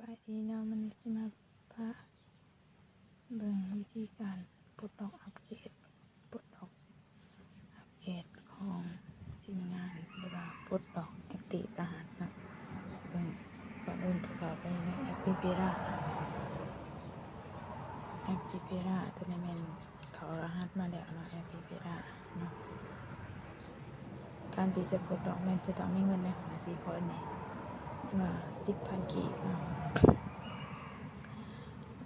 ສະບາຍດີເນາະ, ມື້ນີ້ຊິມາພາເບິ່ງວິທີການປົດອອກອັບເກຣດ, ປົດອອກອັບເກຣດຂອງຊິມງານ ຫຼືວ່າປົດອອກແອັກຕິບລະຫັດເນາະ. ເບິ່ງ ກ່ອນອື່ນຈະເຂົ້າໄປໃນແອັບພີພີລາ ແອັບພີພີລາ ໂຕນີ້ແມ່ນ ເຂົ້າລະຫັດມາແລ້ວເນາະ ແອັບພີພີລາເນາະ. ການທີ່ຈະປົດອອກແມ່ນຈະຕ້ອງມີເງິນໃນຫົວສີຄອນນີ້ວ່າສິບພັນກີບເນາະ.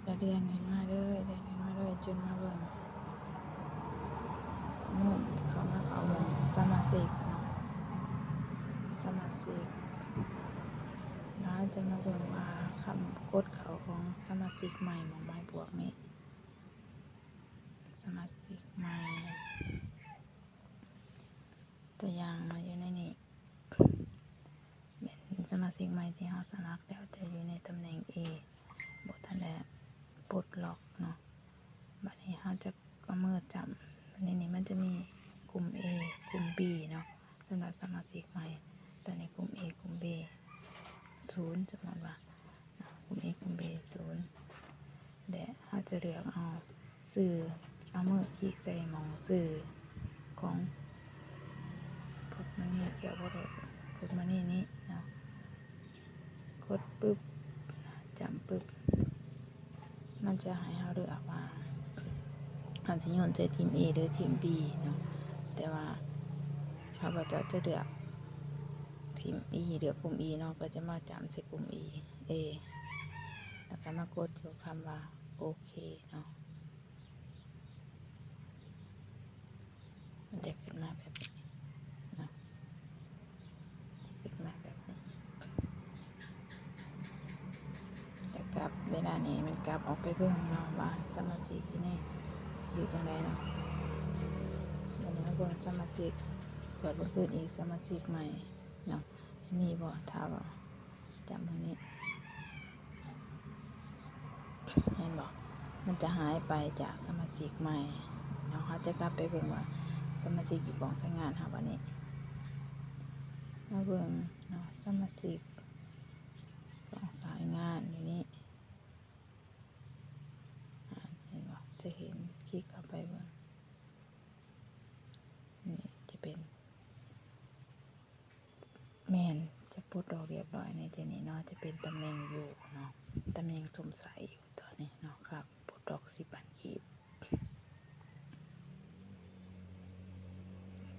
ກະເລື່ອນຂຶ້ນມາເລີຍ ເລື່ອນຂຶ້ນມາເລີຍ ຈົນມາເບິ່ງ ເຂົ້າມາ ເຂົ້າໝ່ອງສະມາຊິກເນາະ ສະມາຊິກ ລະເຮົາຈະມາເບິ່ງວ່າຄຳກົດເຂົ້າຂອງສະມາຊິກໃໝ່ ໝ່ອງໄມ້ບວກນີ້ ສະມາຊິກໃໝ່ ຕົວຢ່າງມາຢູ່ໃນນີ້ ແມ່ນສະມາຊິກໃໝ່ທີ່ເຮົາສະໝັກແລ້ວ ຈະຢູ່ໃນຕຳແໜ່ງເອ ບໍ່ທັນໄດ້ປົດລັອກເນາະ. ບາດນີ້ເຮົາຈະເອົາມືຈ້ຳ ບາດນີ້ນີ້ມັນຈະມີກຸ່ມເອ ກຸ່ມບີເນາະ ສຳລັບສະມາຊິກໃໝ່. ຕອນນີ້ກຸ່ມເອ ກຸ່ມບີ ສູນ ສົມມຸດວ່າ ກຸ່ມເອ ກຸ່ມບີ ສູນ ແລະ ເຮົາຈະເລືອກເອົາຊື່ ເອົາມືຄລິກໃສ່ໝ່ອງຊື່ຂອງພວກມັນນີ້ ກ່ຽວບໍ່ໄດ້ພວກມັນນີ້ນີ້ເນາະ. ກົດປຶບ ຈ້ຳປຶບ ມັນຈະໃຫ້ເຮົາເລືອກວ່າເຮົາຊິໂຍນໃສ່ທີມເອ ຫຼືທີມບີເນາະ. ແຕ່ວ່າຂ້າພະເຈົ້າຈະເລືອກທີມອີ ເລືອກກຸ່ມອີເນາະ ກໍຈະມາຈ້ຳໃສ່ກຸ່ມອີ ເອ ແລ້ວກໍມາກົດຢູ່ຄຳວ່າໂອເຄເນາະ. ມັນຈະຂຶ້ນມາແບບນີ້ເນາະ ຈະຂຶ້ນມາແບບນີ້. ແຕ່ກັບເວລານີ້ມັນກັບອອກໄປເບິ່ງເນາະ ວ່າສະມາຊິກຢູ່ໃນ ຊິຢູ່ຈັ່ງໃດເນາະ. ບັດນີ້ມາເບິ່ງສະມາຊິກ ເປີດເບິ່ງຄືນອີກ ສະມາຊິກໃໝ່ເນາະ ຊິມີບໍ່ ຖ້າວ່າ ຈຳມື້ນີ້ ເຫັນບໍ່ ມັນຈະຫາຍໄປຈາກສະມາຊິກໃໝ່ເນາະ. ເຮົາຈະກັບໄປເບິ່ງວ່າສະມາຊິກຢູ່ກອງສາຍງານເຮົາ ບາດນີ້ມາເບິ່ງເນາະ ສະມາຊິກກອງສາຍງານຢູ່ນີ້ ອາ ເຫັນບໍ່ ຈະເຫັນ ຄລິກເຂົ້າໄປເບິ່ງ ນີ້ຈະເປັນ ແມ່ນ ຈະປົດອອກຮຽບຮ້ອຍໃນທີ່ນີ້ເນາະ ຈະເປັນຕຳແໜ່ງຢູ່ເນາະ ຕຳແໜ່ງສົມໃສຢູ່ຕອນນີ້ເນາະ ຄ່າປົດອອກສິບພັນກີບ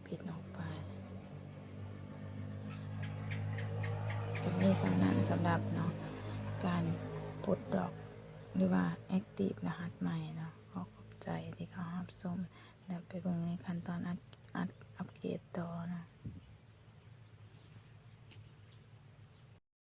ປິດອອກໄປ. ກໍມີສ່ຳນັ້ນສຳລັບເນາະ ການປົດອອກ ຫຼືວ່າແອັກຕິບລະຫັດໃໝ່ເນາະ. ຂໍຂອບໃຈທີ່ເຂົ້າຮັບຊົມ ແລ້ວໄປເບິ່ງໃນຂັ້ນຕອນອັດ ອັດ ອັບເກຣດຕໍ່.